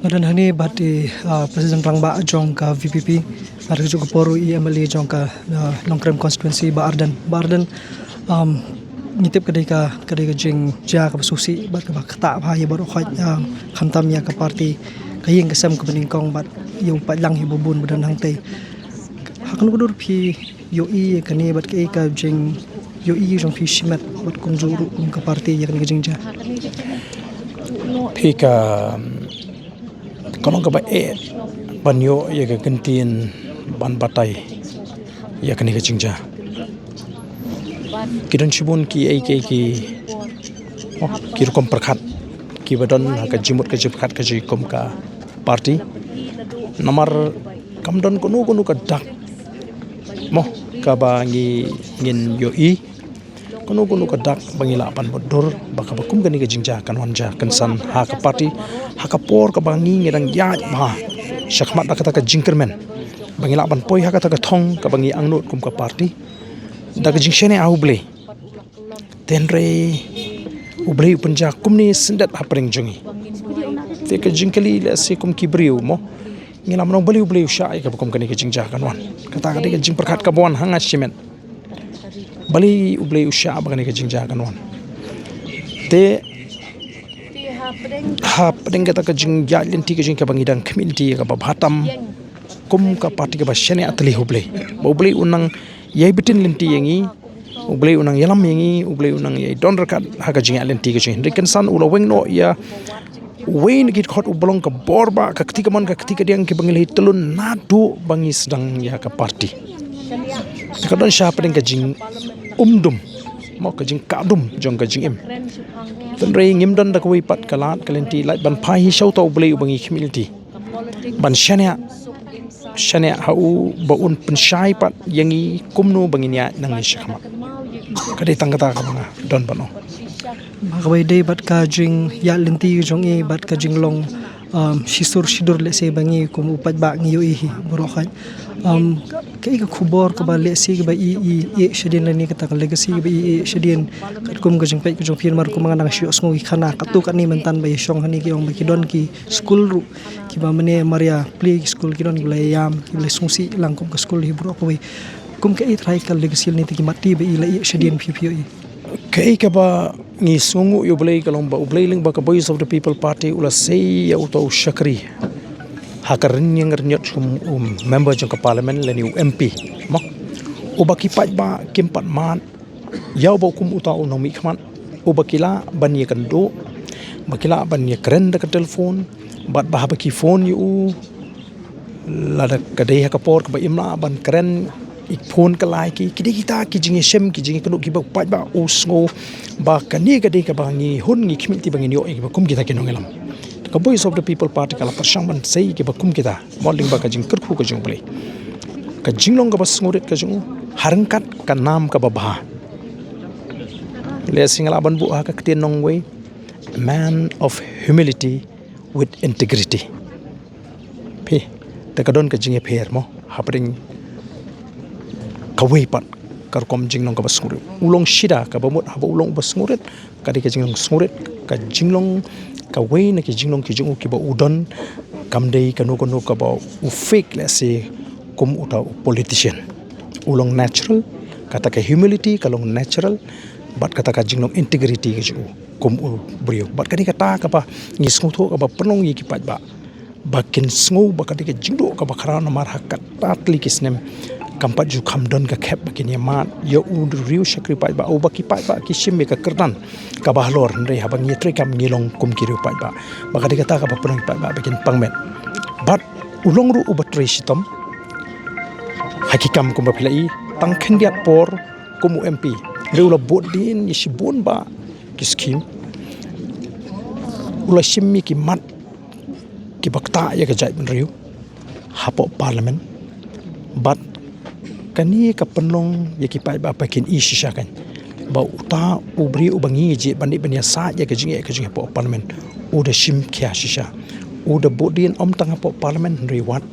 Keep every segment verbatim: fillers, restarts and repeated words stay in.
Don hangne bad i, ah, President Rangbah jong ka V P P, bad ka juh ka por i M L A jong ka, ah, Nongkrem constituency, Bah Ardent. Bah Ardent, um, ngi tip ka dei ka, ka dei ka jingjia kaba sngewsih bad kaba ktah bha ïa baroh khoit, ah, khamtam ïa ka party, ka ïing ka sem kaba nyngkong bad ïa u paidlang hi ba bun ba don hangtei. Ha kano kano ruh phi ïohi ïa kane bad kaei ka jingïohi jong phi shimet bad kumjuh ruh kum ka party ïa kane ka jingjia? Phi ka, ka long kaba eh ban ïoh ïa ka kyntien ban batai ïa kane ka jingjia. Ki don shibun kiei kiei ki, oh, ki rukom pyrkhat kiba don ha ka jingmut ka jingpyrkhat ka jong ngi kum ka party. Namar kam don kano kano ka dak, mo, kaba ngi, ngin ïohi, kano kano ka dak ba ngi lah ban mutdur ba kaba kum kane ka jingjia kan wan jia kynsan ha ka party, ha ka por kaba ngi, ngi dang ïaid bha shakhmat da kata ka jingkyrmen, ba ngi lah ban poi ha kata ka thong kaba ngi angnud kum ka party da ka jingshaniah ha U Blei. Hynrei U Blei u pynjia kumne syndet hapdeng jong ngi. Te ka jingkylli lehse kum ki briew, mo, ngi lah ban ong balei U Blei u shah ïa kaba kum kane ka jingjia kan wan. Kata ka dei ka jingpyrkhat kaba wan ha nga shimet. Balei U Blei u shah ba kane ka jingjia kan wan. Te hapdeng kata ka jingïaid lynti ka jong ngi kaba ngi dang khmih lynti ïa kaba bha tam kum ka party kaba shaniah tylli ha U Blei, ba U Blei un nang ïai btin lynti ïa ngi, U Blei un nang ïalam ïa ngi, U Blei un nang ïai don ryngkat ha ka jingïaid lynti ka jong ngi. Hynrei kynsan u la weng noh ïa uwei na ki dkhot uba long ka bor ba ka kti kamon ka kti kadiang kiba ngi la ïai tyllun naduh ba ngi sdang ïa ka party. Te ka don sha hapdeng ka jingumdum, mo, ka jingkah dum jong ka jingim. Hynrei ngim don da kawei pat ka lad ka lynti lait ban phai hi sha uta U Blei uba ngi khmih lynti ban shaniah, shaniah ha u ba un pynshai pat ïa ngi kumno ba ngin ïaid nangne shakhmat. Ka dei tang kata kaba nga don ban ong. Ba kawei dei bad ka jingïaid lynti jong i bad ka jinglong, um, shisur shidur lehse ba ngi kum u paidbah ngi ïohi hi baroh khoit. Um, kaei ka khubor kaba lehse kaba i, i, i ïeh shadien lane kata ka legacy kaba i, i ïeh shadien katkum ka jingpeit ka jong phi, namar kum nga nang shu ïohsngew ki khana katto katne myntan ba ïa shong hangne ki ong ba ki don ki skul ruh kiba mynne mar ïa plie ki skul ki don kiba la ïam kiba la sngewsih lang kum ka skul hi baroh kawei. Kum kaei trai ka legacy lane te ki mat ti ba i la ïeh shadien phi phi ïohi. Kaei kaba ngi sngewnguh ïa U Blei ka long ba U Blei lyngba ka Voice of the People Party u la sei ïa uta u shakri ha ka rynïeng rynïot kum u member jong ka parliament lane u M P, mo, uba ki paidbah kim pat mad ïa uba kum uta u nongmihkhmat, uba ki lah ban ïakynduh, ba ki lah ban ïakren da ka telephone, bad ba haba ki phone ïa u, lada ka dei ha ka por kaba im lah ban kren, i phone ka lai ki, ki dei kita ki jingïashem, ki jingïakynduh kiba u paidbah u sngew ba kane ka dei kaba ngi hun ngi khmih lynti ba ngin ïoh ïa kiba kum kita ki nongïalam. Ka Voice of the People Party ka la pyrshang ban sei ïa kiba kum kita, mo, lyngba ka jingkyrkhu ka jong U Blei. Ka jinglong kaba sngewrit ka jong u ha ryngkat ka nam kaba bha. Lehse nga lah ban buh ha ka ktien nongwei, a man of humility with integrity. Phi, te ka don ka jingïapher, mo, hapdeng kawei pat ka rukom jinglong kaba sngewrit. U long shida kaba mut haba u long uba sngewrit, ka dei ka jinglong sngewrit, ka jinglong, kawei na ki jinglong ki jong u kiba u don, kam dei kano kano kaba u fake lehse kum uta u politician. U long natural, kata ka humility ka long natural, bad kata ka jinglong integrity ka jong u kum u briew. Bad ka dei kata kaba ngi sngewthuh kaba pynlong ïa ki paidbah ba kin sngew ba ka dei ka jingduh kaba khraw namar ha kata tylli ki snem kam pat ju kham don ka khep ba kin ïamad ïa u riew shakri paidbah uba ki paidbah ki shim ïa ka kyrdan kaba halor, hynrei haba ngi ïatrei kam ngi long kum ki riew paidbah. Ba ka dei kata kaba pynlong ïa ki paidbah ba kin pang met. Bad u long ruh uba trei shitom ha ki kam kumba phi la i, tang khyndiat por kum u M P, hynrei u la bud dien ïa shibun bah ki skhim. U la shim ïa ki mat kiba ktah ïa ka jaitbynriew hapoh parliament. Bad kane ka pynlong ïa ki paidbah ba kin i shisha kan ba uta u briew uba ngi jied ban dei ban ïasaid ïa ka jingeh ka jingeh hapoh parliament u da shim khia shisha. U da bud dien ym tang hapoh parliament hynrei wat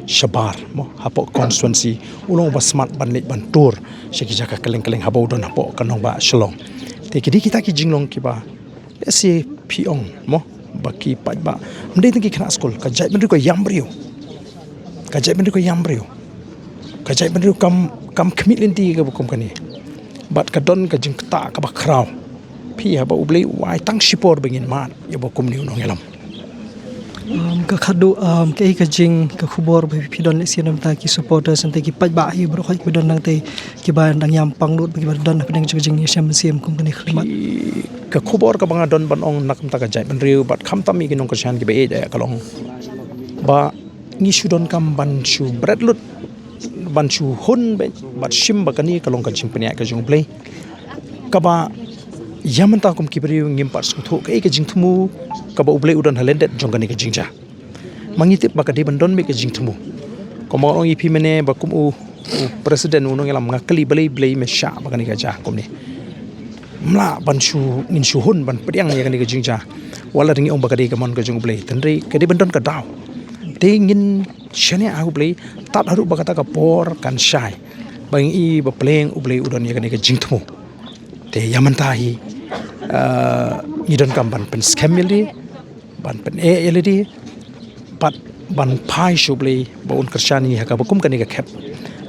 shabar, mo, hapoh constituency. U long uba smat ban leit ban tour sha ki jaka kylleng kylleng haba u don hapoh ka nongbah Shillong. Te ki dei kita ki jinglong kiba lehse phi ong, mo, Ba ki paidbah, ym dei tang ki khynnah skul, ka jaitbynriew ka ïam briew. Ka jaitbynriew ka ïam briew. Ka jaitbynriew kam, kam khmih lynti kaba kum kane. Bad ka don ka jingktah kaba khraw. Phi, haba U Blei u ai tang shipor ba ngin mad ïa uba kumne u nongïalam. Um, ka khadduh, um, kaei ka jing, ka khubor ba phi don lehse na ka bynta ki supporters, na ka bynta ki paidbah hi baroh hi kiba don na ka bynta kiba dang ïam pang lut, ba kiba don na ka bynta ka jingïashem mynsiem kum kane ka khmat? Ki, ka khubor kaba nga don ban ong na ka bynta ka jaitbynriew bad khamtam ïa ki nongkyrshan kiba ïeit ïa ka long ba ngi shu donkam ban shu bret lut, ban shu hun bad, bad shim ba kane ka long ka jingpynïaid ka jong U Blei. Kaba ïa mynta kum ki briew ngim pat sngewthuh kaei ka jingthmu kaba U Blei u don ha lyndet jong kane ka jingjia. Ma ngi tip ba ka dei ban don beit ka jingthmu. Kumba nga ong ïa phi mynne ba kum u, u president u nongïalam, nga kylli balei, balei me shah ba kane ka jia kumne. Ym lah ban shu, ngin shu hun ban pdiang ïa kane ka jingjia. Wat la ngi ong ba ka dei ka mon ka jong U Blei, hynrei ka dei ban don ka daw. Te ngin shaniah ha U Blei tad haduh ba kata ka por kan shai, ba ngi i ba pleng U Blei u don ïa kane ka jingthmu. Te ïa mynta hi, ah, ngi donkam ban pynskhem ïa lade, ban pyneh ïa lade, bad ban phai sha U Blei ba un kyrshan ïa ngi ha kaba kum kane ka khep,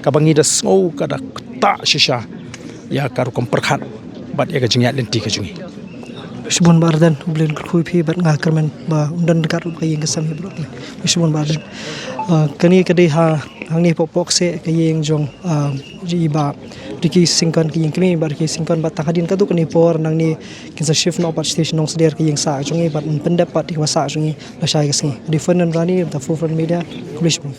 kaba ngi da sngew ka da ktah shisha ïa ka rukom pyrkhat bad ïa ka jingïaid lynti ka jong ngi. Shibun Bah Ardent, U Blei un kyrkhu ïa phi bad nga kyrmen ba un don ryngkat ruh ka ïing ka sem hi baroh. Shibun Bah Ardent. Ah, kane ka dei ha, hangne hapoh, hapoh kseh ka ïing jong, ah, i Bah Ricky Syngkon, ka ïing kmie Bah Ricky Syngkon, bad tang hadien katto katne por nangne kin sa shift noh pat sha shnong Sadiar ka ïing sah jong i bad yn pyndep pat ïa kaba sah jong i lashai ka sngi. Ka dei Fernand Rani, na ka bynta Four Front Media, khublei shibun.